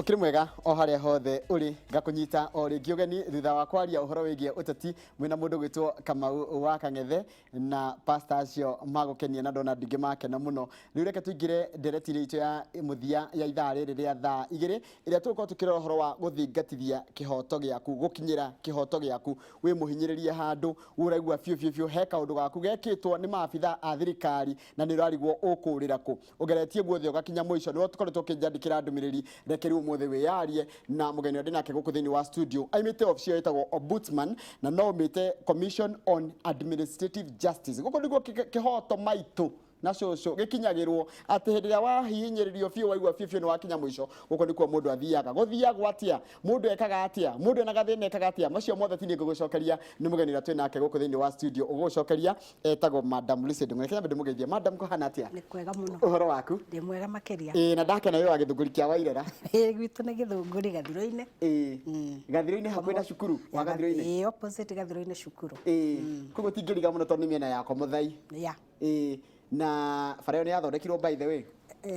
Ũkĩrĩ mwega o harĩa hothe ũrĩ, ngakũnyita o rĩngĩ ũgeni thutha wa kwaria ũhoro wĩgiĩ ũteti mwĩna mũndũ gwĩtwo Kamau wa Kang'ethe na pastor acio magũkenia na ndona ndingĩ makena mũno. Rĩu reke tũingĩre ndereti-inĩ itũ ya mũthia ya ithaa rĩrĩ rĩa thaa 2, ĩrĩa tũgũkorwo tũkĩrora ũhoro wa gũthingatithia kĩhoto gĩaku, gũkinyĩra kĩhoto gĩaku. Wĩ mũhinyĩrĩrie handũ, ũraigua biũ biũ biũ he kaũndũ gaku gekĩtwo nĩ maabitha a thirikari na nĩ ũrarigwo ũkũrĩra kũ. Ũgeretie guothe ũgakinya mũico, nĩwe tũkoretwo ũkĩnjandĩkĩra ndũmĩrĩri. Reke rĩu ũmũthĩ wĩyarie na mũgeni ũrĩa ndĩ nake gũkũ thĩinĩ wa studio. Aimĩte obici ĩyo ĩtagwo Ombudsman, na no ũmĩte Commission on Administrative Justice. Gũkũ nĩguo kĩhoto maitũ na cũcũ gĩkinyagĩrwo, atĩ hĩndĩ ĩrĩa wahihinyĩrĩrio biũ, waigua biũ biũ nĩ wakinya mũico, gũkũ nĩkuo mũndũ athiaga. Gũthiagwo atĩa? Mũndũ ekaga atĩa? Mũndũ ena gathĩna ekaga atĩa? Macio mothe ti niĩ ngũgũcokeria, nĩ mũgeni ũrĩa twĩ nake gũkũ thĩinĩ wa studio ũgũgũcokeria. Etagwo Madam Lucy Ndung'u. Reke nyambe ndĩmũgeithie. Madam, kũhana atĩa? Nĩ kwega mũno. Ũhoro waku? Ndĩ mwega makĩria. Ĩĩ, na ndakena wĩ wa Gĩthũngũri kĩa Wairera. Ĩĩ, gwitũ nĩ Gĩthũngũri Gathirũ-inĩ. Ĩĩ, Gathirũ-inĩ hakuhĩ na cukuru wa Gathirũ-inĩ? Ĩĩ, opposite Gathirũ-inĩ cukuru. Ĩĩ, koguo tingĩriga mũno tondũ nĩ mĩena yakwa mũthai. Ya. Ĩĩ, na bara ĩyo nĩ yathondekirwo, by the way,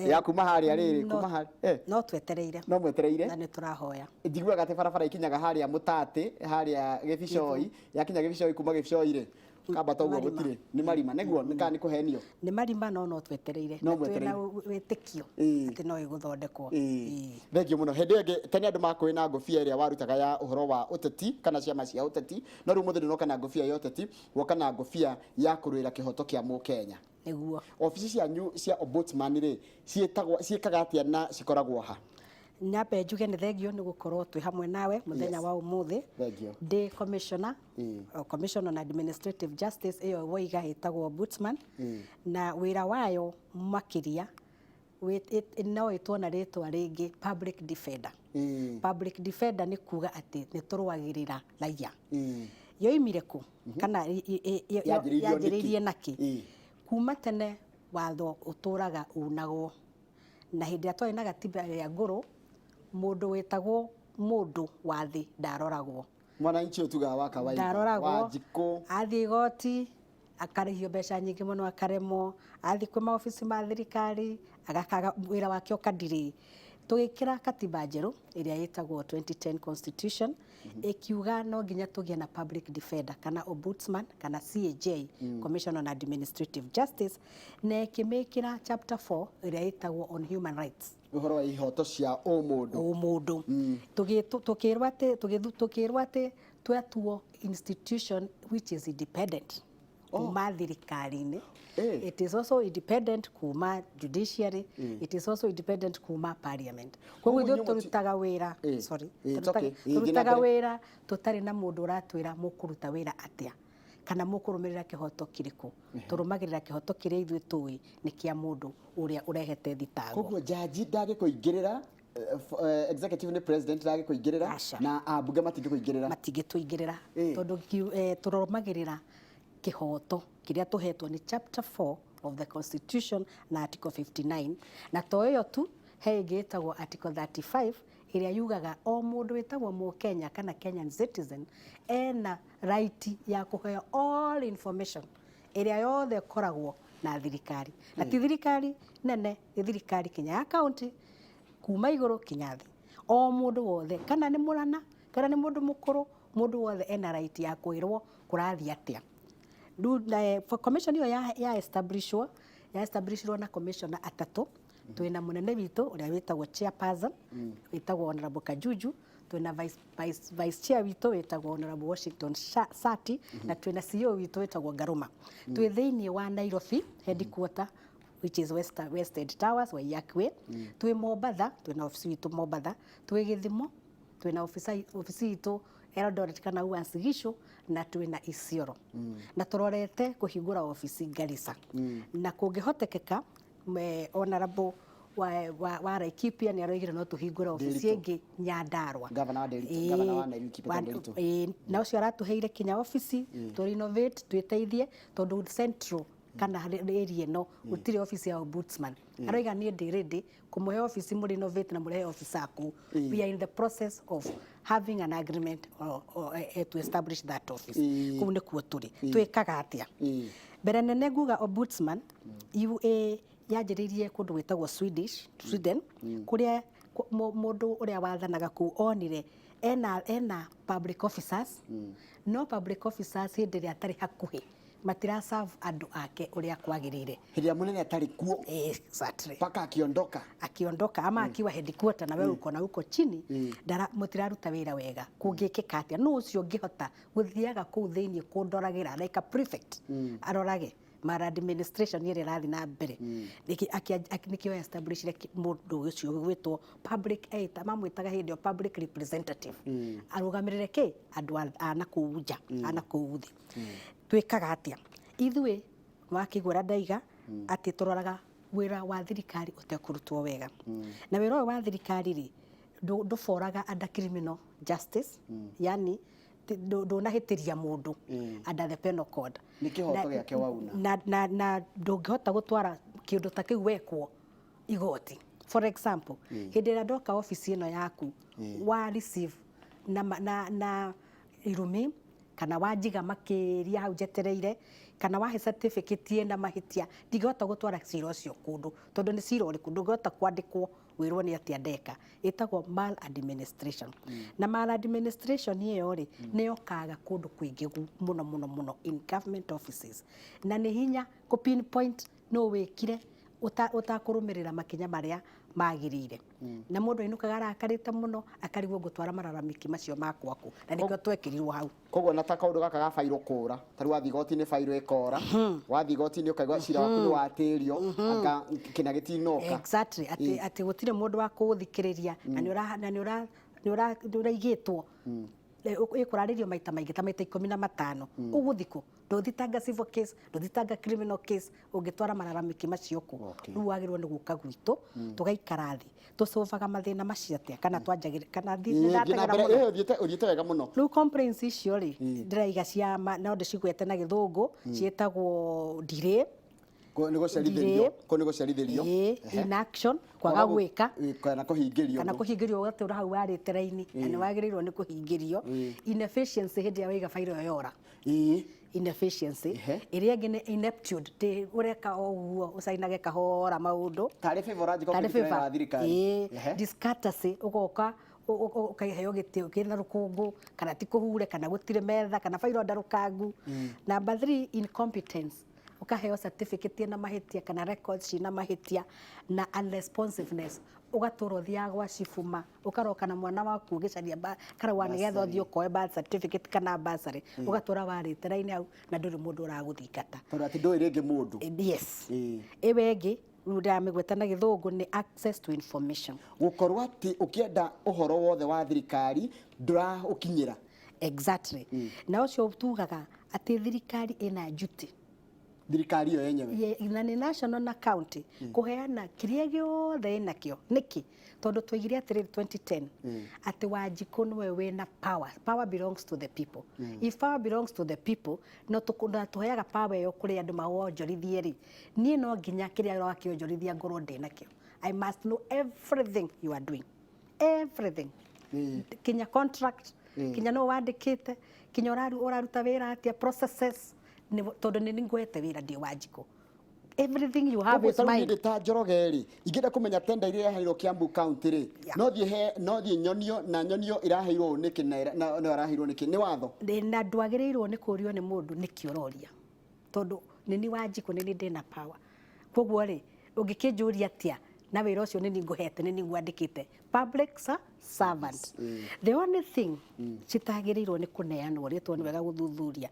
ya kuma harĩa rĩrĩ, kuma harĩa No twetereire. No mwetereire. Na nĩ tũrahoya. Njiguaga atĩ barabara ikinyaga harĩa mũtatĩ, harĩa Gĩbicoi, yakinya Gĩbicoi, kuma Gĩbicoi rĩ, kambata ũguo. Marima. Gũtirĩ, nĩ marima nĩguo nĩ kana nĩ kũhenio? Nĩ marima, no twetereire. No Na twĩna mwetereire. wĩtĩkio atĩ no ĩgũthondekwo. Ĩĩ. Thengiũ mũno. Hĩndĩ ĩyo ĩngĩ tene andũ makũĩ na ngũbia ĩrĩa warutaga ya ũhoro wa ũteti kana ciama cia ũteti, no rĩu mũthĩ ndũnoka na ngũbia ya ũteti, woka na ngũbia ya kũrũĩra kĩhoto kĩa Mũkenya. Nĩguo. Obici cianyu cia Ombudsman rĩ, ciĩtagwo, ciĩkaga atĩa na cikoragwo ha? Nyambe njuge nĩ thengio nĩ gũkorwo twĩ hamwe nawe mũthenya wa ũmũthĩ. Thengio. Ndĩ commissioner, o Commission on Administrative Justice ĩyo woiga ĩtagwo Ombudsman, na wĩra wayo makĩria no ĩtwo na rĩtwa rĩngĩ public defender. Public defender nĩ kuga atĩ nĩ tũrũagĩrĩra raia. Yoimire kũ kana Yanjĩrĩirio nĩkĩ? Yanjĩrĩirie nakĩ? Kuma tene watho ũtũraga unagwo, na hĩndĩ ĩrĩa twarĩ na gatiba ĩrĩa ngũrũ, mũndũ wĩtagwo mũndũ wa thĩ ndaroragwo. Mwananchi ũyũ tugaga wa kawaida. Ndaroragwo. Wa njikũ. Athiĩ igoti akarĩhio mbeca nyingĩ mũno akaremwo, athiĩ kwĩ maobici ma thirikari agakaga wĩra wake ũkadirĩ. Tũgĩkĩra katiba njerũ ĩrĩa ĩtagwo 2010 Constitution, ĩkiuga no nginya tũgĩe na public defender kana ombudsman kana CAJ, Commission on Administrative Justice, na ĩkĩmĩkĩra chapter 4 ĩrĩa ĩtagwo on human rights. Ũhoro wa ihoto cia ũmũndũ. Ũmũndũ. Tũkĩrwo atĩ tũkĩrwo atĩ twatuo institution which is independent kuma thirikari-inĩ. It is also independent kuma judiciary. It is also independent kuma parliament. Koguo Koguo ithuĩ inyuĩ tũrutaga wĩra, sorry, It's okay. Thiĩ na tũrutaga mbere. wĩra tũtarĩ na mũndũ ũratwĩra mũkũruta wĩra atĩa kana mũkũrũmĩrĩra kĩhoto kĩrĩkũ. Tũrũmagĩrĩra kĩhoto kĩrĩa ithuĩ tũĩ nĩ kĩa mũndũ ũrĩa ũrehete thitango. Koguo jaji ndangĩkũingĩrĩra, executive nĩ president ndangĩkũingĩrĩra? Aca. Na ambunge matingĩkũingĩrĩra? Matingĩtũingĩrĩra, tondũ tũrũmagĩrĩra kĩhoto kĩrĩa tũhetwo nĩ chapter 4 of the Constitution na article 59. Na to ĩyo tu, he ĩngĩ ĩtagwo article 35 ĩrĩa yugaga o mũndũ wĩtagwo Mũkenya kana Kenyan citizen ena right ya kũheo all information ĩrĩa yothe ĩkoragwo na thirikari, na ti thirikari nene, nĩ thirikari kinya ya county, kuma igũrũ kinya thĩ. O mũndũ wothe, kana nĩ mũrana kana nĩ mũndũ mũkũrũ, mũndũ wothe ena right ya kwĩrwo kũrathiĩ atĩa. Rĩu commission ĩyo ya establishwo, ya establishirwo na commissioner atatũ. Twĩna mũnene witũ ũrĩa wĩtagwo chairperson, wĩtagwo Honorable Kajuju, twĩna vice chair witũ wĩtagwo Honorable Washington Sati, na twĩna CEO witũ wĩtagwo Ngarũma. Twĩ thĩinĩ wa Nairobi headquarter, which is West End Towers, Waiyaki Way. Twĩ Mombatha, twĩna ofici witũ Mombatha. Twĩ Gĩthimo, twĩna ofici itũ Eldoret kana Uasin Gishu, na twĩna Isiolo, na tũrorete kũhingũra ofici Garissa, na kũngĩhotekeka Honorable wa Laikipia nĩ aroigire no tũhingũre ofici Ndiritu. ĩngĩ Nyandarua. Gavana wa Ndiritu, gavana wa Nairobi, Ndiritu. Ĩĩ, na ũcio aratũheire kinya ofici tũ renovate, twĩteithie, tondũ central kana area ĩno gũtirĩ ofici ya ombudsman. Aroiga niĩ ndĩ ready kũmũhe ofici mũ renovate na mũrehe officer kũu. We are in the process of having an agreement or to establish that office. Kũu nĩkuo tũrĩ. Twĩkaga atĩa? Mbere nene nguga ombudsman UA yanjĩrĩirie kũndũ gwĩtagwo Sweden, kũrĩa Mũndũ ũrĩa wathanaga kũu onire ena public officers, no public officers hĩndĩ ĩrĩa atarĩ hakuhĩ matira serve andũ ake ũrĩa kwagĩrĩire. Hĩndĩ ĩrĩa mũnene atarĩ kuo. Exactly. Mpaka akiondoka. Akiondoka ama akiwa headquarter na wewe uko na uko chini, ndara mũtiraruta wĩra wega. Kũngĩkĩka atĩa? Nũ ũcio ũngĩhota gũthiaga kũu thĩinĩ kũndoragĩra like a prefect, arorage mara administration ĩrĩa ĩrathiĩ na mbere? Nĩkĩo establishire mũndũ ũcio gwĩtwo public, mamwĩtaga hĩndĩ ĩyo public representative, arũgamĩrĩre kĩ andũ a nakũu nja, a nakũu thĩ. Twĩkaga atĩa ithuĩ? Wakĩigua ũrĩa ndaiga atĩ tũroraga wĩra wa thirikari ũtekũrutwo wega, na wĩra ũyũ wa thirikari rĩ, ndũboraga under criminal justice, yani ndũnahĩtĩria mũndũ under the penal code. Nĩ kĩhoto gĩake wauna. Na ndũngĩhota gũtwara kĩndũ ta kĩu wekwo igoti. For example, hĩndĩ ĩrĩa ndoka obici ĩno yaku, wa receive na irumi kana wanjiga makĩria hau njetereire, kana wahe certificate ĩna mahĩtia, ndingĩhota gũtwara cira ũcio kũndũ, tondũ nĩ cira ũrĩkũ? Ndũngĩhota kwandĩkwo wĩrwo nĩ atĩa ndeka. Ĩtagwo maladministration, na maladministration ĩyo rĩ, nĩ yokaga kũndũ kũingĩ mũno mũno mũno in government offices, na nĩ hinya kũ pinpoint nũ wĩkire ũtakũrũmĩrĩra makinya marĩa magĩrĩire, na mũndũ ainũkaga arakarĩte mũno, akarigwo ngũtwara malalamiki macio makwa kũ, na nĩkĩo twekĩrirwo hau. Koguo na ta kaũndũ gaka ga bairũ kũra, ta rĩu wathiĩ igoti-inĩ bairũ ĩkora, wathiĩ igoti-inĩ ũkaigua cira waku nĩ watĩrio, anga kĩna gĩtinoka. Exactly, atĩ gũtirĩ mũndũ wa kũgũthikĩrĩria, na nĩ ũra na nĩ ũra nĩ ũra nĩ ũraigĩtwo, ĩkũrarĩrio maita maingĩ ta maita 15. Ũgũthiĩ kũ? Ndũthitanga civil case, ndũthitanga criminal case, ũngĩtwara malalamiki macio kũ? Rĩu wagĩrĩirwo nĩ gũka gwitũ, tũgaikara thĩ, tũcovaga mathĩna macio atĩa, kana twanjagĩrĩra kana thiĩ na ndateng'era mbere. mũno. Ũthiĩte wega mũno. Rĩu complaints icio rĩ, ndĩraiga cia no ndĩcigwete na Gĩthũngũ, ciĩtagwo delay. Nĩ gũcerithĩrio. Delay. Kũ nĩ gũcerithĩrio. Inaction, kwaga gwĩka. Kana kũhingĩrio kana ũndũ. Kũhingĩrio, ũgatũra hau warĩte raini na nĩ wagĩrĩirwo nĩ kũhingĩrio. Inefficiency, hĩndĩ ĩrĩa waiga bairo ĩyo yora. Inefficiency. Ĩrĩa ĩngĩ nĩ ineptitude, ndĩ ũreka o ũguo ũcainage kahora maũndũ. Tarĩ favor ũranjĩka Tarĩ ũkĩrutĩra wĩra wa favor. thirikari. Discourtesy, ũgoka ũkaheo gĩtĩ kĩna rũkũngũ, kana ti kũhure, kana gũtirĩ metha, kana bairo ndarũkangu. Number three, incompetence, ũkaheo certificate ĩna mahĩtia kana records cina mahĩtia, na unresponsiveness, ũgatũra ũthiaga gwa cibuma, ũkaroka na mwana waku ũgĩcaria karũa nĩgetha ũthiĩ ũkoe birth certificate kana bursary, ũgatũra warĩte raini hau na ndũrĩ mũndũ ũragũthingata. Tondũ atĩ ndũĩ rĩngĩ mũndũ. Yes. Ĩyo ĩngĩ rĩu ndĩramĩgweta na Gĩthũngũ nĩ access to information. Gũkorwo atĩ ũkĩenda ũhoro wothe wa thirikari ndũraũkinyĩra. Exactly. Na ũcio tugaga atĩ thirikari ĩna duty. Thirikari ĩyo yenyewe. Na nĩ national na county, kũheana kĩrĩa gĩothe ĩnakĩo. Nĩkĩ? Tondũ twaigire atĩrĩrĩ 2010 atĩ Wanjikũ nĩwe wĩna power. Power belongs to the people. If power belongs to the people, no na tũheaga power ĩyo kũrĩ andũ mawonjorithie rĩ, niĩ no nginya kĩrĩa ũrakĩonjorithia ngorwo ndĩ nakĩo. I must know everything you are doing, everything, kinya contract, kinya no wandĩkĩte, kinya ũraruta wĩra atĩa, processes, tondũ nĩ ngwete wĩra, ndĩ Wanjikũ, everything you have is Koguo ta rĩu mine. niĩ ndĩ ta Njoroge rĩ, ingĩenda kũmenya tenda iria iraheirwo Kiambu County rĩ, no thiĩ nyonio na nyonio iraheirwo ũũ nĩkĩ, na ĩraheirwo nĩkĩ, nĩ watho. Na ndwagĩrĩirwo nĩ kũrio nĩ mũndũ nĩkĩ ũroria, tondũ nĩ ni Wanjikũ, nĩ ni ndĩna power. Koguo rĩ, ũngĩkĩnjũria atĩa na wĩra ũcio nĩ ni ngũhete, nĩ ni ngwandĩkĩte public servant? The only thing citagĩrĩirwo nĩ kũneanwo rĩtwo nĩ wega gũthuthuria,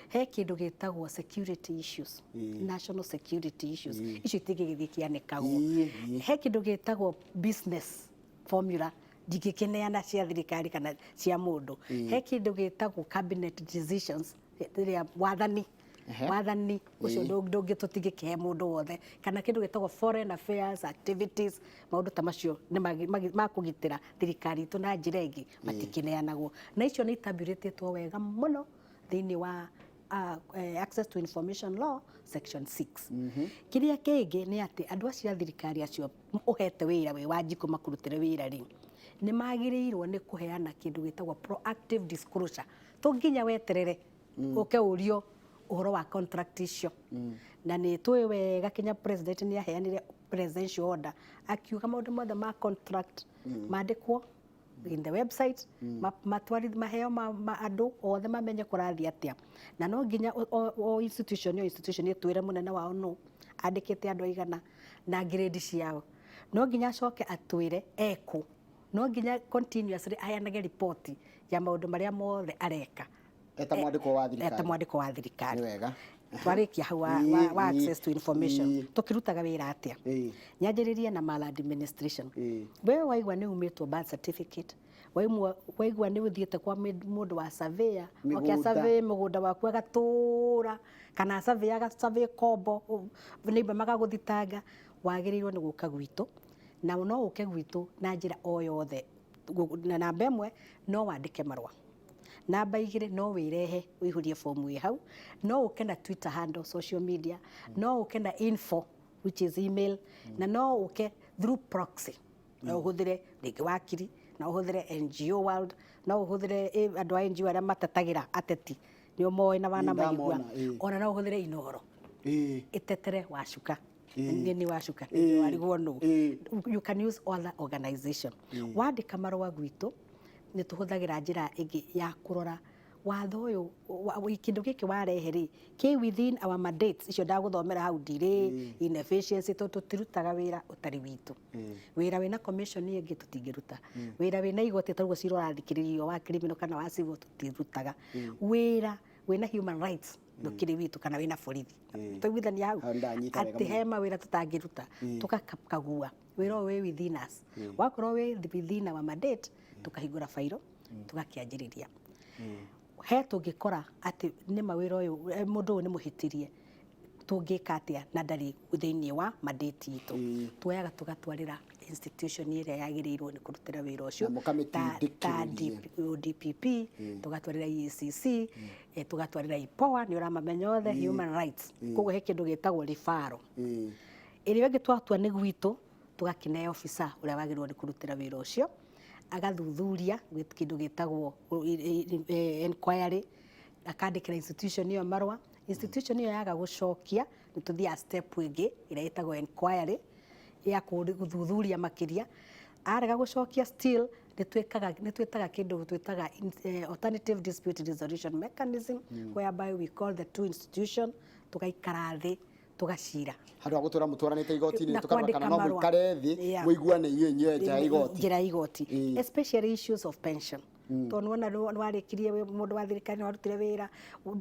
he kĩndũ gĩtagwo security issues, national security issues, icio itingĩgĩthiĩ kĩanĩkagwo. He kĩndũ gĩtagwo business formula, ndingĩkĩneana cia thirikari kana cia mũndũ. He kĩndũ gĩtagwo cabinet decisions, rĩrĩa wathani, wathani ũcio ndũngĩ tũtingĩkĩhe mũndũ wothe, kana kĩndũ gĩtagwo foreign affairs activities, maũndũ ta macio nĩ ma kũgitĩra thirikari itũ na njĩra ĩngĩ, matikĩneanagwo. Na icio nĩ itabulĩtĩtwo wega mũno thĩinĩ wa access to information law section 6. Kĩrĩa kĩngĩ nĩ atĩ andũ acio a thirikari acio ũhete wĩra wĩ Wanjikũ makũrutĩre wĩra rĩ, nĩ magĩrĩirwo nĩ kũheana kĩndũ gĩtagwo proactive disclosure. To nginya weterere ũke ũrio. Ũhoro wa contract icio, na nĩ tũĩ wega kinya president nĩ aheanire presidential order akiuga maũndũ mothe ma contract mandĩkwo in the website, matwari maheo ma andũ othe mamenye kũrathiĩ atĩa. Na no nginya o institution, o institution ĩtwĩre mũnene wao nũ, andĩkĩte andũ aigana na grade ciao. No nginya acoke atwĩre ekũ. No nginya continuously aheanage ripoti ya maũndũ marĩa mothe areka. Eta mwandĩkwo wa thirikari. Eta mwandĩko wa thirikari. Nĩ wega. Twarĩkia hau wa access to information, tũkĩrutaga wĩra atĩa? Nyanjĩrĩrie na maladministration. We waigua nĩ umĩtwo birth certificate, waigua nĩ ũthiĩte kwa mũndũ wa surveyor oke Mĩgũnda. Survey mũgũnda waku agatũra, kana survey agasurvey kombo neighbor magagũthitanga, wagĩrĩirwo nĩ gũka gwitũ. Na no ũke gwitũ na njĩra o yothe. Na namba 1, no wandĩke marũa. Namba 2, no wĩrehe ũihũrie fomu ĩ hau. No ũke na Twitter handle, social media. No ũke na info, which is email, na no ũke through proxy. No ũhũthĩre rĩngĩ wakiri, no ũhũthĩre NGO world, no ũhũthĩre andũ a NGO arĩa matetagĩra ateti, nĩo moĩ na wana maigua. Ndamona, Ona no ũhũthĩre Inoro ĩtetere Wacuka. Nĩ Wacuka warigwo nũ. You can use other organization. Wandĩka marũa gwitũ, nĩ tũhũthagĩra njĩra ĩngĩ ya kũrora watho ũyũ kĩndũ gĩkĩ warehe rĩ, kĩ within our mandates icio ndagũthomera hau, delay, inefficiency, tondũ tũtirutaga wĩra ũtarĩ witũ. Wĩra wĩna commission ĩngĩ tũtingĩruta. Wĩra wĩna igoti, tarĩu cira ũrathikĩrĩrio wa criminal kana wa civil, tũtirutaga. Wĩra wĩna human rights ndũkĩrĩ witũ, kana wĩna borithi. Twaiguithania hau? Hau ndanyita wega atĩ mũno. He mawĩra tũtangĩruta. Tũgakagua wĩra ũyũ wĩ within us. Wakorwo wĩ within our mandate, tũkahingũra fairo, tũgakĩanjĩrĩria. He tũngĩkora atĩ nĩma wĩra ũyũ, mũndũ ũyũ nĩ mũhĩtĩrie, tũngĩka atĩa na ndarĩ thĩinĩ wa mandate itũ? Tuoyaga tũgatwarĩra institution ĩrĩa yagĩrĩirwo nĩ kũrutĩra wĩra ũcio. Na ta mũkamĩtindĩkĩrĩria. DPP, tũgatwarĩra EACC, tũgatwarĩra IPOA, nĩ ũramamenya othe, human rights. Koguo he kĩndũ gĩtagwo referral. Ĩrĩa ĩngĩ twatua nĩ gwitũ, tũgakĩne officer ũrĩa wagĩrĩirwo nĩ kũrutĩra wĩra ũcio, agathuthuria kĩndũ gĩtagwo inquiry, akandĩkĩra institution ĩyo marũa. Institution ĩyo yaga gũcokia, nĩ tũthiaga step ĩngĩ ĩrĩa ĩtagwo inquiry ya gũthuthuria makĩria. Arega gũcokia, still nĩ twĩkaga, nĩ twĩtaga kĩndũ twĩtaga alternative dispute resolution mechanism, whereby we call the two institution, tũgaikara thĩ, tũgacira. Handũ ha gũtũra mũtwaranĩte igoti-inĩ, Na tũkarora kana kwandĩka no marũa. mũikare thĩ mũiguane inyuĩ inyuĩ nja ya igoti. Njĩra ya igoti, especially issues of pension, tondũ nĩwona nĩ warĩkirie wĩ mũndũ wa thirikari, nĩ warutire wĩra,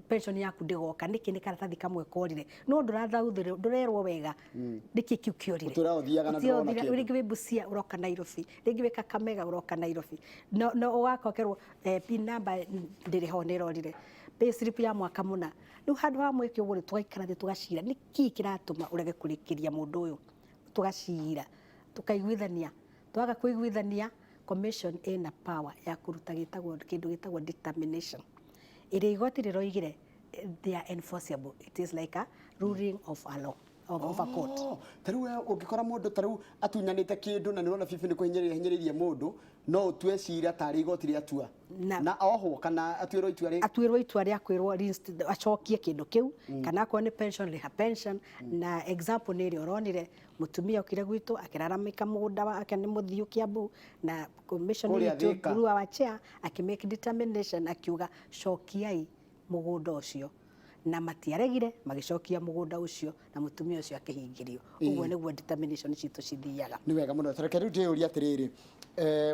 pension yaku ndĩgoka nĩkĩ? Nĩ karatathi kamwe korire, no ndũrathaũthĩrwo, ndũrerwo wega nĩkĩ kĩu kĩorire. Ũtũraga ũthiaga na Ũthiaga ndũrona ũthiaga, kĩndũ. Rĩngĩ wĩ Busia ũroka Nairobi, rĩngĩ wĩ Kakamega ũroka Nairobi, no ũgakokerwo PIN number ndĩrĩ ho, nĩ ĩrorire, payslip ya mwaka mũna. Rĩu handũ ha mwĩke ũguo rĩ, tũgaikara thĩ, tũgacira nĩkĩ kĩratũma ũrege kũrĩkĩria mũndũ ũyũ. Tũgacira, tũkaiguithania. Twaga kũiguithania, commission ĩna power ya kũruta gĩtagwo kĩndũ gĩtagwo determination ĩrĩa igoti rĩroigire, they are enforceable. It is like a ruling of a law of a court. Oh, ta rĩu we ũngĩkora mũndũ ta rĩu atunyanĩte kĩndũ na nĩũrona bibi nĩ kũhinyĩrĩria hinyĩrĩirie mũndũ, no ũtue cira tarĩ igoti rĩatua na ohwo kana atuĩrwo itua rĩ Atuĩrwo itua rĩa kwĩrwo acokie kĩndũ kĩu, kana akorwo nĩ pension, rĩha pension. Na example nĩ ĩrĩa ũronire mũtumia okire gwitũ akĩraramĩka mũgũnda wake nĩ mũthiũ Kiambu, na commission Kũrĩa itũ Thika. through our chair akĩmake determination, akiuga cokiai mũgũnda ũcio, na matiaregire, magĩcokia mũgũnda ũcio na mũtumia ũcio akĩhingĩrio. Ũguo nĩguo determination citũ cithiaga. Nĩ wega mũno. Tareke rĩu ndĩyũria atĩrĩrĩ,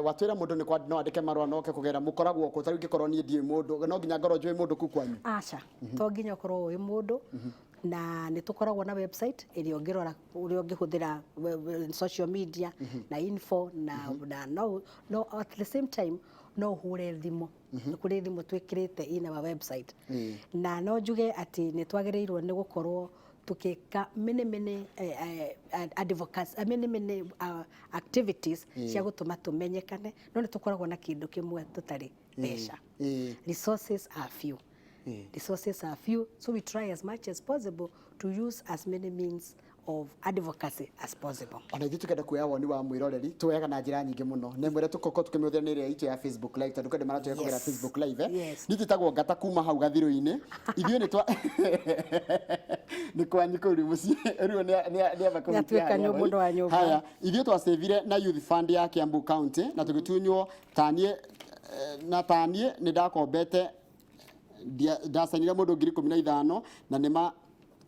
watwĩra mũndũ nĩ no andĩke marũa noke kũgera mũkoragwo kũ? Ta rĩu ingĩkorwo niĩ ndiũĩ mũndũ, no nginya ngorwo njũĩ mũndũ kuu kwanyu? Aca, to nginya ũkorwo ũĩ mũndũ. Na nĩ tũkoragwo na website ĩrĩa ũngĩrora ũrĩa ũngĩhũthĩra social media na info, na no at the same time no ũhũre thimũ. Nĩ kũrĩ thimũ twĩkĩrĩte in our website. Na no njuge atĩ nĩ twagĩrĩirwo nĩ gũkorwo tũkĩka many many advocacy, many many activities cia gũtũma tũmenyekane, no nĩ tũkoragwo na kĩndũ kĩmwe tũtarĩ, mbeca. Resources are few. Resources are few, so we try as much as possible to use as many means of advocacy as possible. Ona ithuĩ tũkenda kuoya woni wa mwĩroreri, tuoyaga na njĩra nyingĩ mũno, na ĩmwe ĩrĩa tũkoragwo tũkĩmĩhũthĩra nĩ ĩrĩa itũ ya Facebook Live, tondũ kwĩ andũ maratũhe kũgerera Facebook Live, eh. Niĩ njĩtagwo Ngata kuma hau gathirũ-inĩ. Ithuĩ nĩ twa nĩ kwanyu kũu rĩu mũciĩ rĩu nĩ amba kũhutia Nĩatuĩka harĩa mũndũ wa nyũmba. Haya, ithuĩ twacĩvire na Youth Fund ya Kiambu County na tũgĩtunywo taniĩ, na taniĩ nĩ ndakombete, ndacainire mũndũ 15,000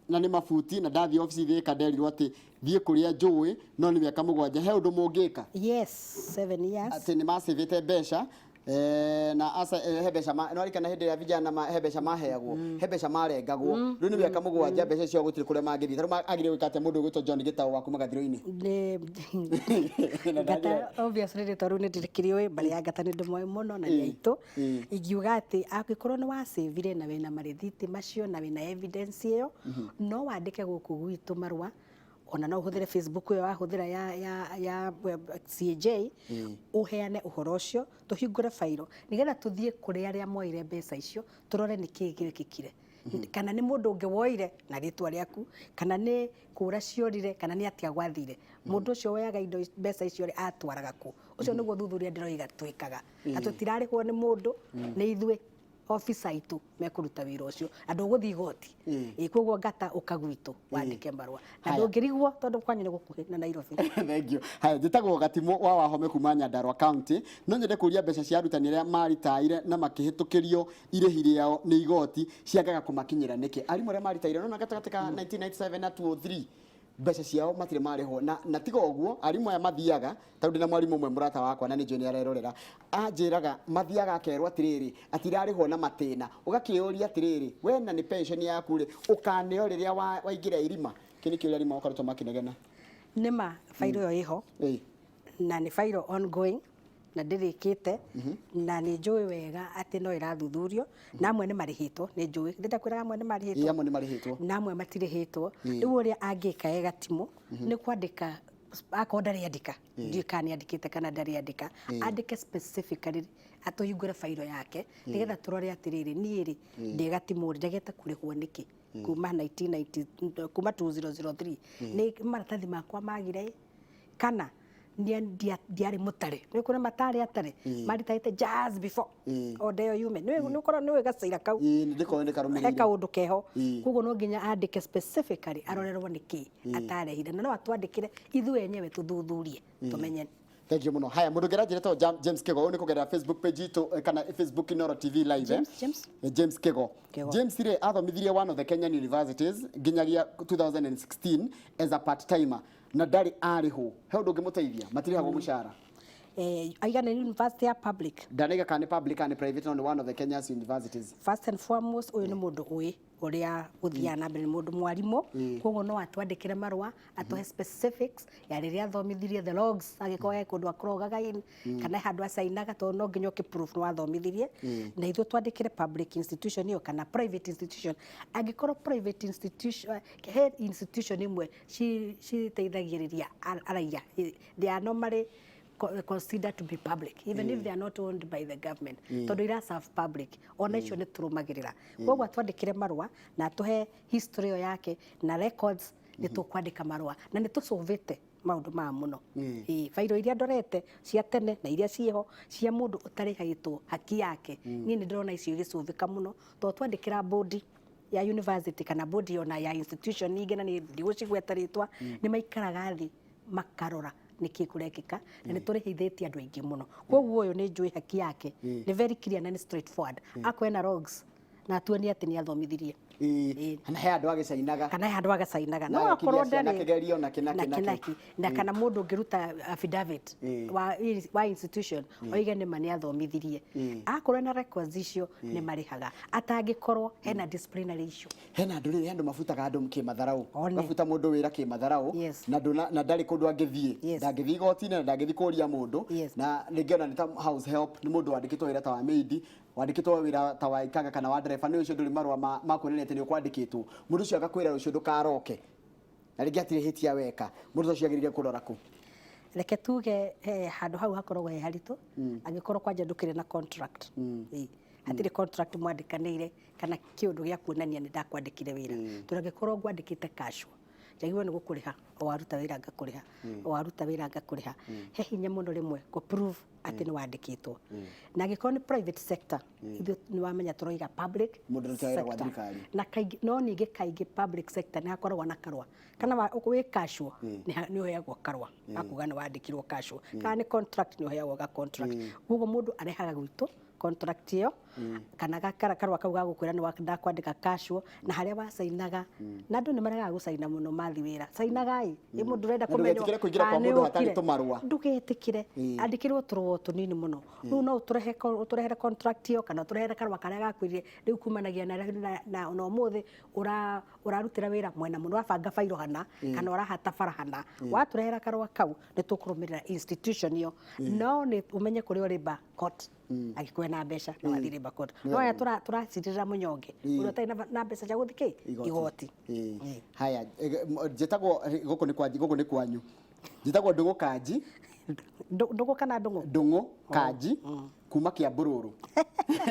na nĩ mabuti, na ndathiĩ obici Thĩka nderirwo atĩ thiĩ kũrĩa njũĩ, no nĩ mĩaka 7. He ũndũ mũngĩka? Yes, 7 years. Atĩ nĩ macĩvĩte mbeca, na asa, he mbeca no arikana hĩndĩ ĩrĩa vijana he mbeca maheagwo, he mbeca marengagwo. Rĩu nĩ mĩaka 7, mbeca icio gũtirĩ kũrĩa mangĩthiĩ. Tarĩu agĩrĩirwo gwĩka atĩa mũndũ ũgwĩtwo John Gĩtaũ wa kuma Gathirũ-inĩ? Nĩ Na Ngata, obviously rĩtwa rĩu nĩ ndĩrĩkĩrĩũĩ, mbarĩ ya Ngata nĩ ndĩmoĩ mũno na nĩ aitũ. Ingiuga atĩ angĩkorwo nĩ wacĩvire na wĩna marĩthiti macio na wĩna evidence ĩyo, no wandĩke gũkũ gwitũ marũa, ona no ũhũthĩre Facebook ĩyo wahũthĩra ya web CAJ, ũheane ũhoro ũcio, tũhingũre fairo nĩgetha tũthiĩ kũrĩ arĩa moire mbeca icio, tũrore nĩ kĩĩ gĩkĩkire, kana nĩ mũndũ ũngĩ woire na rĩtwa rĩaku, kana nĩ kũra ciorire, kana nĩ atĩa gwathire. Mũndũ ũcio woyaga indo mbeca icio rĩ, atwaraga kũ? Ũcio nĩguo thuthuria ndĩroiga twĩkaga, na tũtirarĩhwo nĩ mũndũ, nĩ ithuĩ officer aitũ mekũruta wĩra ũcio, na ndũgũthiĩ igoti. Ĩ koguo Ngata, ũka gwitũ wandĩke marũa na Haya. Ndũngĩrigwo tondũ kwanyu nĩ gũkuhĩ na Nairobi. Thank you. Haya, njĩtagwo Gatimũ wa Wahome kuma Nyandarua County. No nyende kũria, mbeca cia arutani arĩa maritaire na makĩhĩtũkĩrio irĩhi rĩao nĩ igoti ciagaga kũmakinyĩra nĩkĩ? Arimũ arĩa maritaire nona gatagatĩ ka 1997 na 2003, mbeca ciao matirĩ marĩhwo, na tiga ũguo, arimũ aya mathiaga, tondũ ndĩna mwarimũ ũmwe mũrata wakwa na nĩ njũĩ nĩ arerorera, anjĩraga mathiaga akerwo atĩrĩrĩ, atirarĩhwo na matĩna. Ũgakĩũria atĩrĩrĩ, we na nĩ pension yaku rĩ, ũkaneo rĩrĩa waingĩra irima? Kĩ nĩ kĩũria arimũ makoretwo makĩnegena. Nĩma fairo ĩyo ĩho na nĩ fairo ongoing na ndĩrĩkĩte, na nĩ njũĩ wega atĩ no ĩrathuthurio, na amwe nĩ marĩhĩtwo, nĩ njũĩ ndĩndakwĩraga amwe nĩ marĩhĩtwo. Amwe nĩ marĩhĩtwo. Na amwe matirĩhĩtwo. Rĩu ũrĩa angĩka e Gatimũ nĩ kwandĩka, akorwo ndarĩ andĩka, ndiũĩ kana nĩ andĩkĩte kana ndarĩ andĩka, andĩke specifically, atũhingũre fairo yake nĩgetha tũrore atĩrĩrĩ, niĩ rĩ ndĩ Gatimũ rĩ, ndegete kũrĩhwo nĩkĩ kuma 1990, kuma 2003? Nĩ maratathi makwa magire ĩ, kana ndiarĩ mũtare? Nĩ kũrĩ matarĩ atare maritaĩte just before order ĩyo yume. Nĩ ũkorwo nĩ gacaira kau. Ĩĩ, nĩ ndĩkoĩ nĩ He karũmĩrĩire. Kaũndũ keho. Koguo no nginya andĩke specifically, arorerwo nĩ kĩ atarehire, na no atwandĩkĩre ithuĩ enyewe tũthuthurie tũmenye. Thank you mũno. Haya, mũndũ ũngĩ aranjĩra James Kigo, ũyũ nĩ kũgerera Facebook page itũ, kana Facebook Inoro TV Live, eh? James, James? James Kigo. Kigo. James rĩ athomithirie one of the Kenyan universities nginyagia 2016 as a part timer na ndarĩ arĩhwo. He ũndũ ũngĩmũteithia? Matirĩhagwo mũcara. Aigana university ya public? Ndanaiga kana nĩ public kana nĩ private, no nĩ one of the Kenya's universities. First and foremost, ũyũ nĩ mũndũ ũĩ ũrĩa gũthiaga na mbere, nĩ mũndũ mwarimũ, koguo no atwandĩkĩre marũa, atũhe specifics ya rĩrĩa athomithirie, the logs, angĩkorwo he kũndũ akrogaga in kana he handũ acainaga, tondũ no nginya ũkĩ proof nĩ wathomithirie, na ithuĩ twandĩkĩre public institution ĩyo kana private institution. Angĩkorwo private institution, he institution imwe citeithagĩrĩria araiya, they are normally considered to be public even if they are not owned by the government, tondũ ira serve public. Ona icio nĩ tũrũmagĩrĩra. Koguo atwandĩkĩre marũa na atũhe history ĩyo yake na records, nĩ tũkwandĩka marũa na nĩ tũcũvĩte maũndũ maya mũno. Ĩĩ, bairo iria ndorete cia tene na iria ciĩho cia mũndũ ũtarĩhĩtwo haki yake, niĩ nĩ ndĩrona icio igĩcũvĩka mũno, tondũ twandĩkĩra board ya university kana board ona ya institution ingĩ, na nĩ ndigũcigweta rĩtwa, nĩ maikaraga thĩ makarora nĩkĩ kũrekĩka, na nĩ tũrĩhithĩtie andũ aingĩ mũno. Koguo ũyũ nĩ njũĩ haki yake nĩ very clear na nĩ straightforward, akorwo ena logs na atuonie atĩ nĩ athomithirie. Na he andũ agĩcainaga. Kana he handũ agacainaga. Na No akorwo agĩkinyia ciana ndarĩ kĩgerio na kĩ na na kĩ na kĩ. kĩnaki na kana mũndũ ũngĩruta affidavit wa institution oige nĩma nĩ athomithirie. Akorwo ena records icio, nĩ marĩhaga, atangĩkorwo hena disciplinary issue. Hena andũ rĩrĩ, andũ mabutaga andũ kĩmatharaũ. One. Mabuta mũndũ wĩra kĩmatharaũ na ndarĩ kũndũ angĩthiĩ. Ndangĩthiĩ igoti-inĩ na ndangĩthiĩ kũria mũndũ. Na rĩngĩ ona nĩ ta house help, nĩ mũndũ wandĩkĩtwo wĩra ta wa maid, wandĩkĩtwo wĩra ta wa ikanga kana wa ndereba, nĩ ũcio ndũrĩ marũa ma kuonania atĩ nĩ ũkwandĩkĩtwo. Mũndũ ũcio agakwĩra rũciũ ndũkaroke, na rĩngĩ hatirĩ hĩtia weka. Mũndũ ũcio agĩrĩire kũrora kũ? Reke tuge, handũ hau hakoragwo he haritũ angĩkorwo kwanja ndũkĩrĩ na contract. Ĩĩ. Hatirĩ contract mwandĩkanĩire kana kĩũndũ gĩa kuonania nĩ ndakwandĩkire wĩra, tondũ angĩkorwo ngwandĩkĩte casual, njagĩrĩirwo nĩ gũkũrĩha o waruta wĩra ngakũrĩha, o waruta wĩra ngakũrĩha. He hinya mũno rĩmwe kũ prove atĩ nĩ wandĩkĩtwo. Na angĩkorwo nĩ private sector, ithuĩ nĩ wamenya tũroiga public Mũndũ ũrutaga wĩra gwa sector. thirikari. Na kaingĩ, no ningĩ kaingĩ public sector nĩ hakoragwo na karũa kana wĩ casual, nĩ ũheagwo karũa gakuga nĩ wandĩkirwo casual, kana nĩ contract nĩ ũheagwo ga contract. Koguo mũndũ arehaga gwitũ contract ĩyo kana karũa kau ga gũkwĩra nĩ ndakwandĩka casual na harĩa wacainaga. Na andũ nĩ maregaga gũcaina mũno mathi wĩra. Cainagai ĩ mũndũ ũrenda Na kũmenywo ndũgetĩkĩre kũingĩra kwa kana nĩ mũndũ hatarĩ ũkire. tũmarũa. Ndũgetĩkĩre andĩkĩrwo tũrũa tũnini mũno. Rĩu no ũtũrehere contract ĩyo kana ũtũrehere karũa karĩa gakwĩrire rĩu kumanagia na ũmũthĩ ũrarutĩra wĩra mwena mũno, ũrabanga bairo hana kana ũrahata bara hana. Watũrehera karũa kau, nĩ tũkũrũmĩrĩra institution ĩyo. No nĩ ũmenye kũrĩa labour court, angĩkorwo na mbeca no athiĩ labour court. No aya tũracirĩra mũnyonge ũrĩa ũtarĩ na mbeca cia gũthiĩ kĩ igoti. Haya, njĩtagwo gũkũ nĩ kwanyu, gũkũ nĩ kwanyu. Njĩtagwo Ndũng'ũ Kanji. Ndũng'ũ kana Ndũng'ũ? Ndũng'ũ Kanji kuma Kiambururu.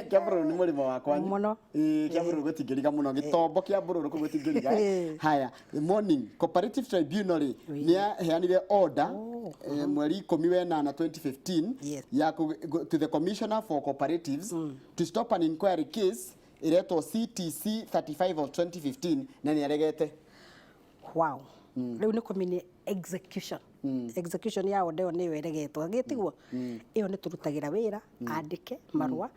Kiambururu nĩ mũrĩmo wa kwanyu. Mũno. Ĩĩ, Kiambururu gũtingĩriga mũno, gĩtombo Kiambururu kũu gũtingĩriga. Haya, morning. Cooperative Tribunal rĩ, nĩ yaheanire order mweri 18 2015 ya to the Commissioner for Cooperatives to stop an inquiry case ĩretwo CTC 35 of 2015, na nĩ aregete. Wow, rĩu nĩ kũmini execution ya order ĩyo nĩyo ĩregetwo gĩtiguo. Ĩyo nĩ tũrutagĩra wĩra andĩke marũa,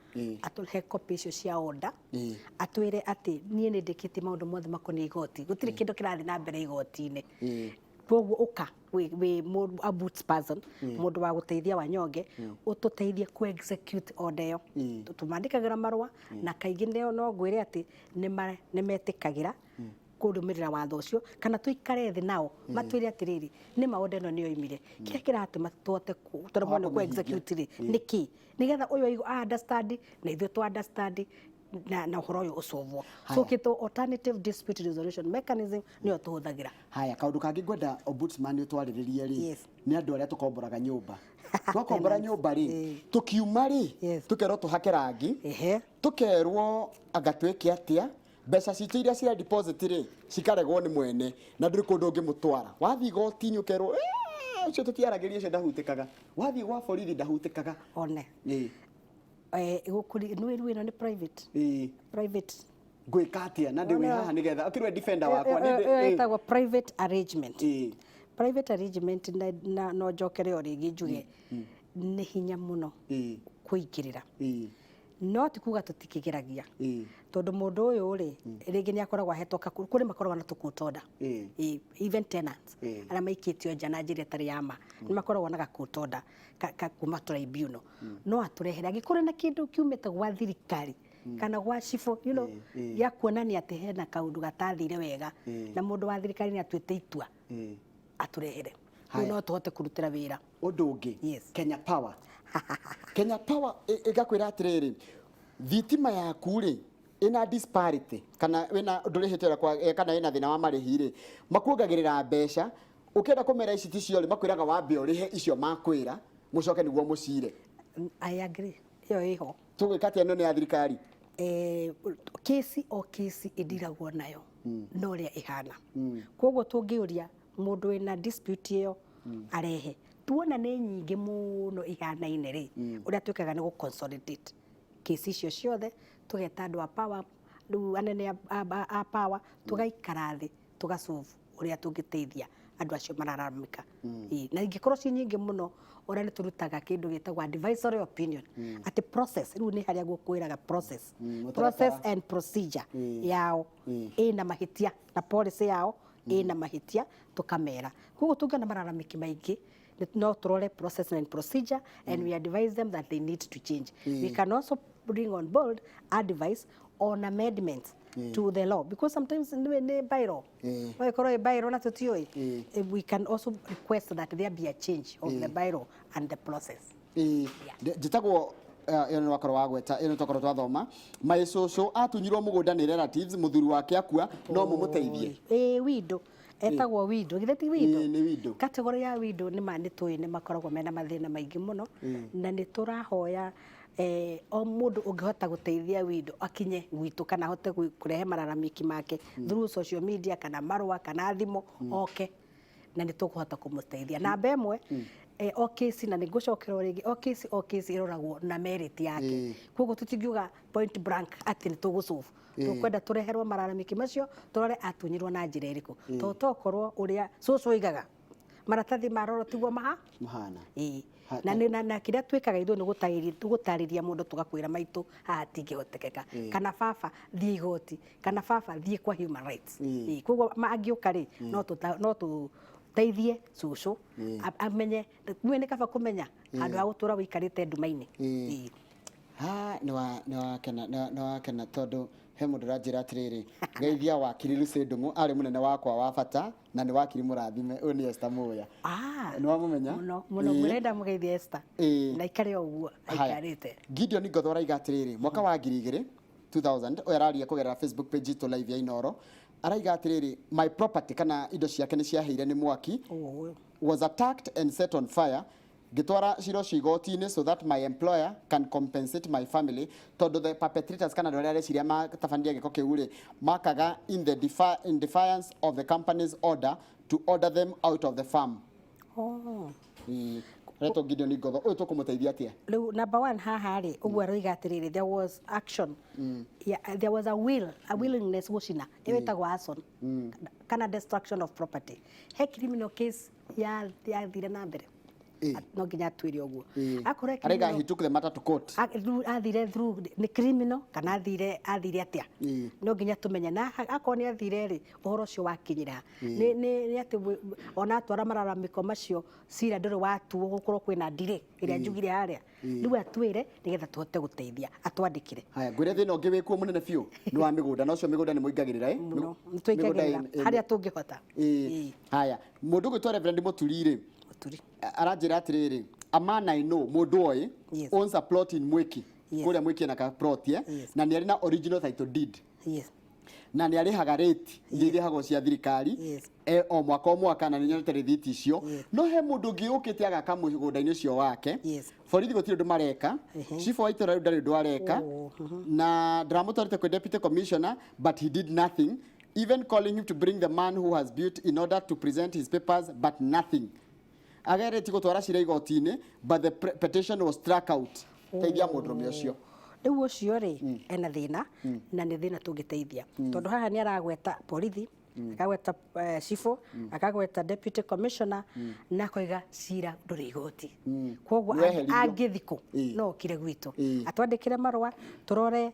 atũhe copy icio cia order, atwĩre atĩ niĩ nĩ ndĩkĩtie maũndũ mothe makoniĩ igoti, gũtirĩ kĩndũ kĩrathiĩ na mbere igoti-inĩ. Koguo ũka wĩ ombuds person, mũndũ wa gũteithia wanyonge, ũtũteithie ku execute order ĩyo. Tũmandĩkagĩra marũa na kaingĩ nĩo no ngwĩre atĩ nĩ metĩkagĩra kũrũmĩrĩra watho ũcio, kana tũikare thĩ nao matwĩre atĩrĩrĩ, nĩ ma order ĩno nĩyo imire, kĩrĩa kĩratũma tũhote tũremwo nĩ ku execute rĩ nĩ kĩ, nĩgetha ũyũ understand na ithuĩ tũ understand na ũhoro ũyũ ũcovwo. So kĩtũ alternative dispute resolution mechanism nĩyo tũhũthagĩra. Haya, kaũndũ kangĩ ngwenda ombudsman ũtwarĩrĩrie rĩ, nĩ andũ arĩa tũkomboraga nyũmba. Twakombora nyũmba rĩ, tũkiuma rĩ, tũkerwo tũhake rangi, tũkerwo anga twĩke atĩa, mbeca citũ iria cia deposit rĩ cikaregwo nĩ mwene, na ndũrĩ kũndũ ũngĩmũtwara. Wathiĩ igoti-inĩ ũkerwo, "Eh, ũcio tũtiaragĩria, ũcio ndahutĩkaga." Wathiĩ gwa borithi ndahutĩkaga. One. Gũkũri nĩ rĩu ĩno nĩ private. Private. Ngwĩka atĩa na ndĩ wĩ haha nĩgetha ũkĩrwe defender wakwa Ĩyo ĩtagwo private arrangement. Private arrangement na no njokere o rĩngĩ njuge nĩ hinya mũno kũingĩrĩra. No ti kuga tũtikĩgeragia, tondũ mũndũ ũyũ rĩ, rĩngĩ nĩ akoragwo ahetwo kũrĩ makoragwo na tũ order. Even tenants arĩa maikĩtio nja na njĩra ĩtarĩ ya ma nĩ makoragwo na ga court order ka kuma tribunal. No atũrehere angĩkorwo na kĩndũ kiumĩte gwa thirikari kana gwa cibũ gĩa kuonania atĩ hena kaũndũ gatathire wega na mũndũ wa thirikari nĩ atuĩte itua, atũrehere. Rĩu no tũhote kũrutĩra wĩra. Ũndũ ũngĩ, Yes. Kenya Power. Kenya Power ĩgakwĩra atĩrĩrĩ, thitima yaku rĩ ĩna disparity kana wĩna ndũrĩhĩte ũrĩa kana ĩna thĩna wa marĩhi rĩ, makuongagĩrĩra mbeca. Ũkĩenda kũmera ici ticio rĩ, makwĩraga wambe ũrĩhe icio makwĩra, mũcoke nĩguo mũcire. I agree, ĩyo ĩho. Tũgwĩka atĩa? Ĩno nĩ ya thirikari. Kesi o kesi ĩndiragwo nayo no ũrĩa ĩhana. Koguo tũngĩũria mũndũ wĩna dispute ĩyo arehe, tuona nĩ nyingĩ mũno ihanaine rĩ, ũrĩa twĩkaga nĩ gũ consolidate kesi icio ciothe, tũgeta andũ a power, rĩu anene a power, tũgaikara thĩ tũgasolve ũrĩa tũngĩteithia andũ acio marararamĩka. Ĩĩ, na ingĩkorwo ci nyingĩ mũno, ũrĩa nĩ tũrutaga kĩndũ gĩtagwo advisory opinion, atĩ process rĩu nĩ harĩa gũkwĩraga process, Mũtaratara. process and procedure yao ĩna mahĩtia na policy yao ĩna mahĩtia, tũkamera. Koguo tũngĩona mararamĩki maingĩ, no tũrore process and procedure and we advise them that they need to change. We can also bring on board advice on amendments to the law, because sometimes nĩ bylaw, no ĩkorwo ĩ bylaw na tũtiũĩ. We can also request that there be a change of the bylaw and the process. Ĩĩ. Njĩtagwo ĩyo nĩ wakorwo wagweta, ĩyo nĩ twakorwo twathoma. My cũcũ atunyirwo mũgũnda nĩ relatives mũthuri wake akua, no mũmũteithie? Ĩĩ, widow, etagwo widow, githĩ ti widow? Ĩĩ, nĩ widow. Category ya widow nĩ ma nĩ tũĩ nĩ makoragwo mena mathĩna maingĩ mũno, na nĩ tũrahoya O mũndũ ũngĩhota gũteithia windo akinye gwitũ kana ahote kũrehe malalamiki make through social media kana marũa kana thimũ, oke na nĩ tũkũhota kũmũteithia. Namba ĩmwe, o case, na nĩ ngũcokera o rĩngĩ, o case ĩroragwo na merit yake. Koguo tũtingiuga point blank atĩ nĩ tũgũsolve. Tũkwenda tũreherwo malalamiki macio, tũrore atunyirwo na njĩra ĩrĩkũ, tondũ tokorwo ũrĩa cũcũ oigaga maratathi marorwo tiguo maha Mahana. Ĩĩ. Na nĩ na kĩrĩa twĩkaga ithuĩ nĩ gũtarĩria mũndũ, tũgakwĩra, "Maitũ, haha hatingĩhotekeka," kana, "Baba, thiĩ igoti," kana, "Baba, thiĩ kwa human rights." Ĩĩ, koguo angĩũka rĩ, no tũteithie cũcũ amenye mwe nĩ kaba kũmenya handũ ha gũtũra wĩikarĩte nduma-inĩ. Ĩĩ. Ha, nĩ wakena, nĩ wakena tondũ he mũndũ ũranjĩra atĩrĩrĩ, "Geithia wakiri Lucy Ndung'u, arĩ mũnene wakwa wa bata na nĩ wakiri mũrathime." Ũyũ nĩ Esther Muya. Ah, Nĩ wamũmenya? Mũno mũno. Mũrenda mũgeithie Esther na ikare o ũguo Haya. aikarĩte. Gideon Ngotho araiga atĩrĩrĩ, mwaka wa 2000, 2000, ũyũ araria kũgerera Facebook page itũ live ya Inoro, araiga atĩrĩrĩ, my property kana indo ciake nĩ ciahĩire nĩ mwaki, Oh. was attacked and set on fire. Ngĩtwara cira ũcio igoti-inĩ so that my employer can compensate my family, tondũ the perpetrators kana andũ arĩa areciria matabanirie gĩko kĩu rĩ, makaga in defiance of the company's order to order them out of the farm. Oh. Aretwo Gideon Ngotho. Ũyũ tũkũmũteithia atĩa? Rĩu number one haha rĩ, ũguo aroiga atĩrĩrĩ, there was action, yeah, there was a will, a willingness gũcina, ĩyo ĩtagwo arson kana destruction of property. He criminal case ya yathire na mbere? No nginya atuĩre ũguo. Akorwo he Araiga criminal he took the matter to court. Rĩu athire through nĩ criminal kana athire atĩa? No nginya tũmenye na akorwo nĩ athire rĩ, ũhoro ũcio wakinyĩra nĩ atĩ ona atwara malalamiko macio, cira ndũrĩ watuo, gũkorwo kwĩna delay ĩrĩa njugire harĩa. Rĩu atwĩre nĩgetha tũhote gũteithia, atwandĩkĩre. Haya, ngwĩre thĩna ũngĩ wĩkuo mũnene biũ nĩ wa mĩgũnda, na ũcio mĩgũnda nĩ mũingagĩrĩra, eh? Mũno. Mĩgũnda Tũingagĩrĩra harĩa tũngĩhota. Ĩĩ. Haya, mũndũ ũgwĩtwo Reverend Mũturi rĩ, Mũturi. Aranjĩra atĩrĩrĩ, a man I know, mũndũ oĩ, owns a plot in Mwiki. Kũrĩa Mwiki ena ka plot, eh? Yes. Na nĩ arĩ na original title deed na nĩ arĩhaga rate iria irĩhagwo cia thirikari o mwaka o mwaka, na nĩ nyonete rĩthiti icio. No he mũndũ ũngĩ ũkĩte agaka mũgũnda-inĩ ũcio wake. Borithi gũtirĩ ũndũ mareka, cibũ wa itũra rĩu ndarĩ ũndũ areka, Oh, na ndĩramũtwarĩte kwĩ deputy commissioner, but he did nothing, even calling him to bring the man who has built in order to present his papers, but nothing. Ageretie gũtwara cira igoti-inĩ, but the petition was struck out. Teithia mũndũrũme ũcio. Rĩu ũcio rĩ, ena thĩna, na nĩ thĩna tũngĩteithia, tondũ haha nĩ aragweta borithi, akagweta cibũ, akagweta deputy commissioner, na akoiga cira ndũrĩ igoti. Koguo Nĩweheririo. angĩthikũ no okire gwitũ, atwandĩkĩre marũa, tũrore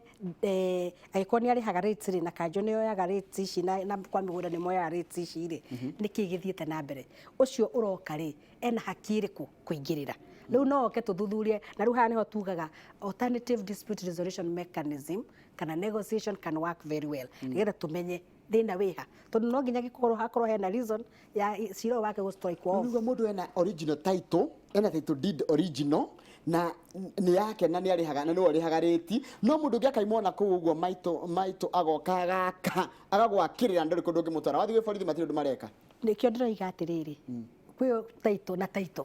angĩkorwo nĩ arĩhaga rates rĩ, na kanjũ nĩ yoyaga rates ici, na kwa mĩgũnda nĩ moyaga rates ici rĩ, nĩkĩ gĩthiĩte na mbere? Ũcio ũroka rĩ, ena haki ĩrĩkũ kũingĩrĩra? Rĩu no oke tũthuthurie, na rĩu haha nĩho tugaga alternative dispute resolution mechanism kana negotiation can work very well, nĩgetha tũmenye thĩna wĩha, tondũ no nginya gĩkorwo hakorwo hena reason ya cira ũyũ wake gũ strike off. Rĩu mũndũ ena original title, ena title deed original, na nĩ yake, na nĩ arĩhaga, na nĩwe ũrĩhaga rĩti, no mũndũ ũngĩ akaimwo na kũu ũguo, maitũ maitũ, agoka agaka agagwakĩrĩra, ndũrĩ kũndũ ũngĩmũtwara. Wathiĩ gwĩ borithi, matirĩ ũndũ mareka. Nĩkĩo ndĩroiga atĩrĩrĩ, kwĩ title na title,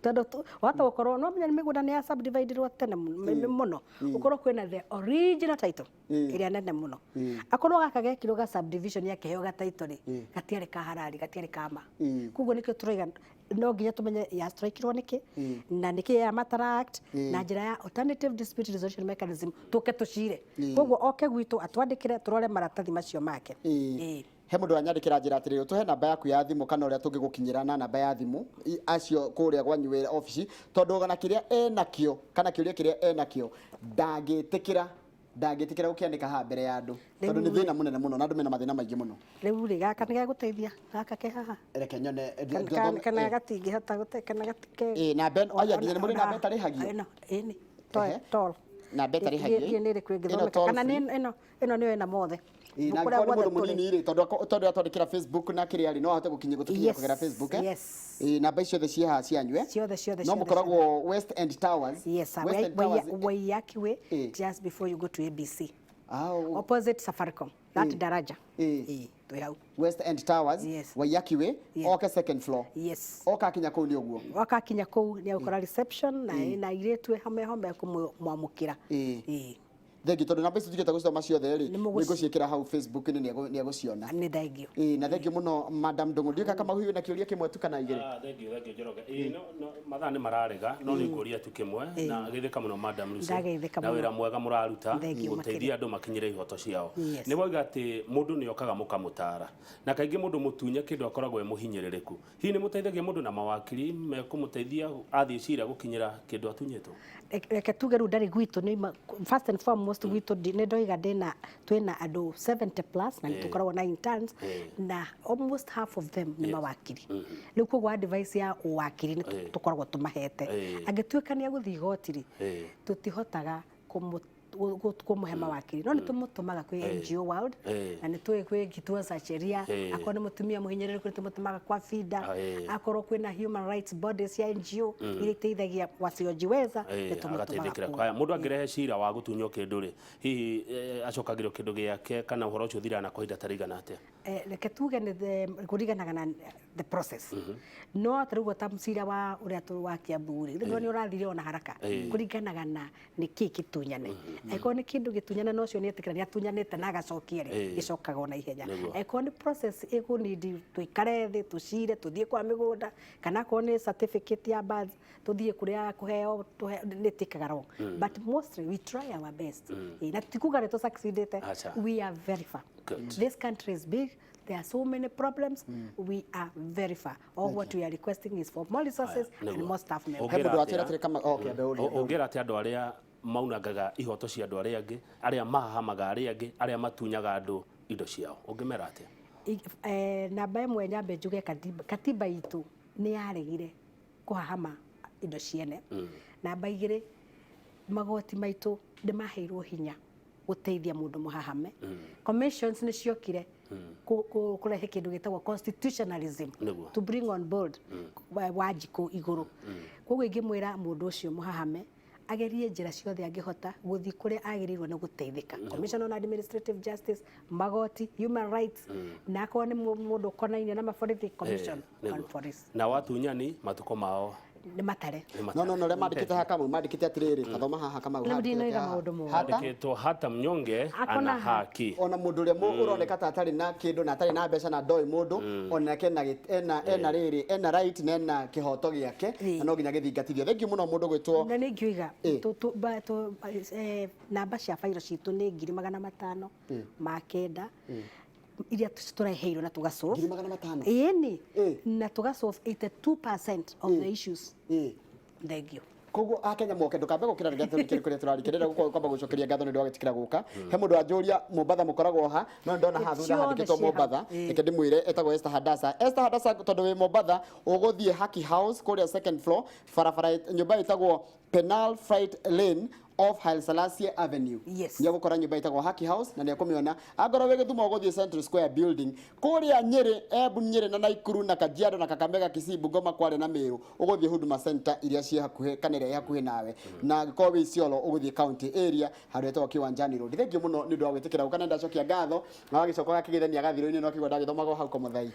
tondũ wahota gũkorwo no menya mĩgũnda nĩ ya subdividirwo tene mũno, ũkorwo kwĩna the original title ĩrĩa nene mũno, akorwo gaka gekirwo ga subdivision yakĩheo ga title rĩ, gatiarĩ ka harari, gatiarĩ ka ma. Koguo nĩkĩo tũroiga no nginya tũmenye ya strikirwo nĩkĩ, na nĩkĩ ya matara act na njĩra ya alternative dispute resolution mechanism tũke tũcire. Koguo oke gwitũ atwandĩkĩre, tũrore maratathi macio make. Ĩĩ. He mũndũ wanyandĩkĩra njĩra atĩrĩrĩ, tũhe namba yaku ya thimũ kana ũrĩa tũngĩgũkinyĩra na namba ya thimũ acio kũrĩa gwanyu wĩra obici, tondũ ona kĩrĩa enakĩo kana kĩũria kĩrĩa enakĩo ndangĩtĩkĩra gũkĩandĩka haha mbere ya andũ, tondũ nĩ thĩna mũnene mũno na andũ mena mathĩna maingĩ mũno. Rĩu rĩ, gaka nĩ gegũteithia, gaka ke haha. Reke nyone. Kana gatingĩhota gũte kana gatike. Ĩĩ, namba ĩno, aya, nginya nĩ mũrĩ namba ĩtarĩhagio? Ĩno ĩni. Ehe. Namba ĩtarĩhagio. Ĩ nĩ ĩrĩkũ Ĩno ĩngĩthomeka? toll Kana free. nĩ ĩno nĩyo ĩna mothe. Ĩĩ, na Kũrĩa angĩkorwo nĩ guothe mũndũ tũrĩ. mũnini rĩ, tondũ atwandĩkĩra Facebook na kĩrĩa rĩ, no ahote gũkinyia kũgerera Facebook, eh? Yes. Ĩĩ, namba icio ciothe ciĩ haha cianyu, eh? Ciothe, ciothe, No ciothe. mũkoragwo West End Towers. Yes, sir. West End Towers. Waiyaki Way, Eh. just before you go to ABC. Ah, oh. Opposite Safaricom. That daraja. Eh. Eh. Twĩ hau. West End Towers. Yes. Waiyaki Way. Yes. Oke second floor. Yes. Oka akinya kũu nĩ ũguo. Wakakinya kũu nĩ agũkora reception na airĩtu heho mekũmwamũkĩra. Ĩĩ. Thengiũ, tondũ namba ici tũtigĩte gũcithoma ciothe rĩ, Nĩ mũgũci- nĩ ngũciĩkĩra hau Facebook-inĩ, nĩ egũciona. Nĩ thengio. Ĩĩ, na thengio mũno, Madam Ndung'u. Ndiũĩ kama hihi wĩna kĩũria kĩmwe tu kana igĩrĩ. Ah, thengiũ, thengiũ, Njoroge. Ĩĩ, no mathaa nĩ mararega, no nĩ ngũria tu kĩmwe, na geithĩka mũno, Madam Lucy, Ndageithĩka na mũno. wĩra mwega mũraruta Thengio gũteithia andũ makinyĩre ihoto ciao. Yes. Nĩ wauga atĩ mũndũ nĩ okaga mũkamũtara, na kaingĩ mũndũ mũtunye kĩndũ akoragwo e mũhinyĩrĩrĩku. Hihi nĩ mũteithagia mũndũ na mawakiri mekũmũteithia athiĩ cira gũkinyĩra kĩndũ atunyĩtwo? Reke tuge rĩu ndarĩ gwitũ nĩ first and foremost gwitũ nĩ ndoiga ndĩna twĩna andũ 70 plus na nĩ tũkoragwo na interns, na almost half of them nĩ mawakiri. Rĩu koguo advice ya ũwakiri nĩ tũkoragwo tũmahete. Angĩtuĩka nĩ agũthiĩ igoti rĩ, tũtihotaga kũmũhe mawakiri, no nĩ tũmũtũmaga kwĩ NGO World, na nĩ tũĩ kwĩ Kituo cha Sheria. Akorwo nĩ mũtumia mũhinyĩrĩrĩku, nĩ tũmũtũmaga kwa FIDA. Akorwo kwĩna human rights bodies cia NGO iria iteithagia wasiojiweza, nĩ tũmũtũmaga Agateithĩkĩra kũu. Haya, mũndũ angĩrehe cira wa gũtunywo kĩndũ rĩ, hihi acokagĩrio kĩndũ gĩake, kana ũhoro ũcio ũthiraga na kwa ihinda ta rĩigana atĩa? Reke tuge nĩ kũringanaga na the process, no ta rĩu ta cira wa ũrĩa tũ wa Kiambu rĩ, rĩu nĩ ũrathire ona haraka. Kũringanaga na nĩ kĩ gĩtunyane. Angĩkorwo nĩ kĩndũ gĩtunyane na ũcio nĩ etĩkĩra nĩ atunyanĩte na agacokia rĩ, gĩcokaga ona ihenya. Angĩkorwo nĩ process ĩkũnindi tũikare thĩ tũcire, tũthiĩ kwa mĩgũnda, kana akorwo nĩ certificate ya birth tũthiĩ kũrĩa kũheo nĩ tĩkaga long, but mostly we try our best. Na ti kuga nĩ tũ succeedĩte. Acha. We are very far. Good. This country is big. There are so many problems. We are very far. All what we are requesting is for more resources and more staff members. He Ũngĩra mũndũ watwĩra atĩa? atĩrĩ kama, okay, ambe ũrie. Ũngĩra atĩa andũ arĩa maunangaga ihoto cia andũ arĩa angĩ, arĩa mahahamaga arĩa angĩ, arĩa matunyaga andũ indo ciao, ũngĩmera atĩa? Namba ĩmwe, nyambe njuge katiba itũ nĩ yaregire kũhahama indo ciene. Namba igĩrĩ, magoti maitũ nĩ maheirwo hinya gũteithia mũndũ mũhahame. Commissions nĩ ciokire kũrehe kĩndũ gĩtagwo constitutionalism, to bring on board Wanjikũ igũrũ. Koguo ingĩmwĩra mũndũ ũcio mũhahame agerie njĩra ciothe angĩhota gũthiĩ kũrĩa agĩrĩirwo nĩ gũteithĩka: Commission on Administrative Justice, magoti, human rights, na akorwo nĩ mũndũ ũkonainie na maborithi, Commission on Police. Na watunyani matukũ mao Nĩ matare. Nĩ matare. No ũrĩa mandĩkĩte haha, Kamau, mandĩkĩte atĩrĩrĩ, tathoma haha, Kamau. Rĩu handĩkĩte ndinoiga haha. maũndũ mothe. Hata Handĩkĩtwo hata mnyonge Akona ana haki. Ona mũndũ ũrĩa ũroneka ta atarĩ na kĩndũ na atarĩ na mbeca na ndoĩ mũndũ onake ena rĩrĩ, ena right na ena kĩhoto gĩake, na no nginya gĩthingatithio. Thengiũ mũno, mũndũ gwĩtwo Na nĩ ngiuga namba cia bairo citũ nĩ 509,000 iria tũreheirwo na tũgasolve. 500,000? Ĩni. Na tũgasolve 82% of the issues. Thengio. Koguo akenya moke, ndũkambe gũkĩra rĩrĩa tũrĩkĩrie kũrĩa tũrarikĩrĩra gũkorwo kwamba gũcokeria ngatho nĩ ũndũ wa gwĩtĩkĩra gũka. He mũndũ wanjũria Mombatha mũkoragwo ha, no ndona haha thutha Ciothe handĩkĩtwo ciĩ hau. Mombatha. Reke ndĩmwĩre, etagwo Esther Hadasa. Esther Hadasa, tondũ wĩ Mombatha, ũgũthiĩ Haki House kũrĩa second floor, barabara nyũmba ĩtagwo Penal Freight Lane off Haile Selassie Avenue. Yes. Nĩ egũkora nyũmba ĩtagwo Haki House na nĩ ekũmĩona. Angorwo wĩ Gĩthumo, ũgũthiĩ Central Square Building. Kũrĩa Nyĩrĩ, Embu, Nyĩrĩ na Naikuru na Kajiado na Kakamega, Kisii, Bungoma, Kwale na Meru, ũgũthiĩ Huduma Center iria ciĩ hakuhĩ kana ĩrĩa ĩ hakuhĩ nawe. Na angĩkorwo wĩ Isiolo, ũgũthiĩ county area handũ hetagwo Kiwanjani Road. Thank you mũno nĩ ũndũ wa gwĩtĩkĩra gũka, na ndacokia ngatho na wagĩcoka ũgakĩgeithania gathiro-inĩ no kĩigua ndagĩthomaga o hau komothai.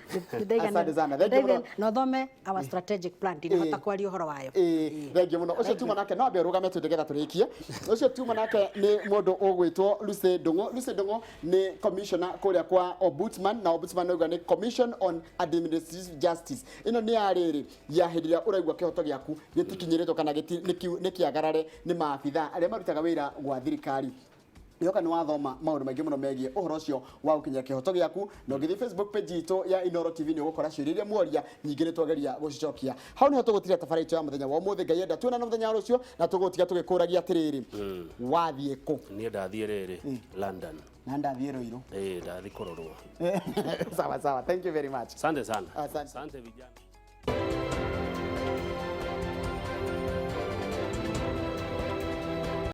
Asante sana, thank you mũno. Na ũthome our strategic plan, ndinahota kwaria ũhoro wayo. Ĩĩ, thengiũ mũno. Ũcio tuma nake no ambe ũrũgame tu nĩgetha tũrĩkie. Ũcio tuma nake nĩ mũndũ ũgwĩtwo Lucy Ndung'u. Lucy Ndung'u nĩ commissioner kũrĩa kwa Ombudsman, na Ombudsman nauga nĩ Commission on Administrative Justice. Ĩno nĩ ya rĩrĩ ya hĩndĩ ĩrĩa ũraigua kĩhoto gĩaku gĩtikinyĩrĩtwo kana nĩ kĩagarare nĩ maabitha arĩa marutaga wĩra gwa thirikari. Yoka nĩ wathoma maũndũ maingĩ mũno megiĩ ũhoro ũcio wa gũkinyĩra kĩhoto gĩaku, na ũngĩthiĩ Facebook page itũ ya Inoro TV nĩ ũgũkora ciũria iria mworia nyingĩ nĩ twageria gũcicokia. Hau nĩho tũgũtiria tabarĩra itũ ya mũthenya wa ũmũthĩ. Ngai enda, tuonane mũthenya wa rũciũ, na tũgũtiga tũgĩkũragia atĩrĩrĩ, wathiĩ kũ? Niĩ ndathiĩ rĩrĩ London. Na ndathiĩ Rũirũ. Ĩĩ, ndathiĩ kũrorwo. Sawa sawa, thank you very much. Asante sana. Asante. Asante vijana.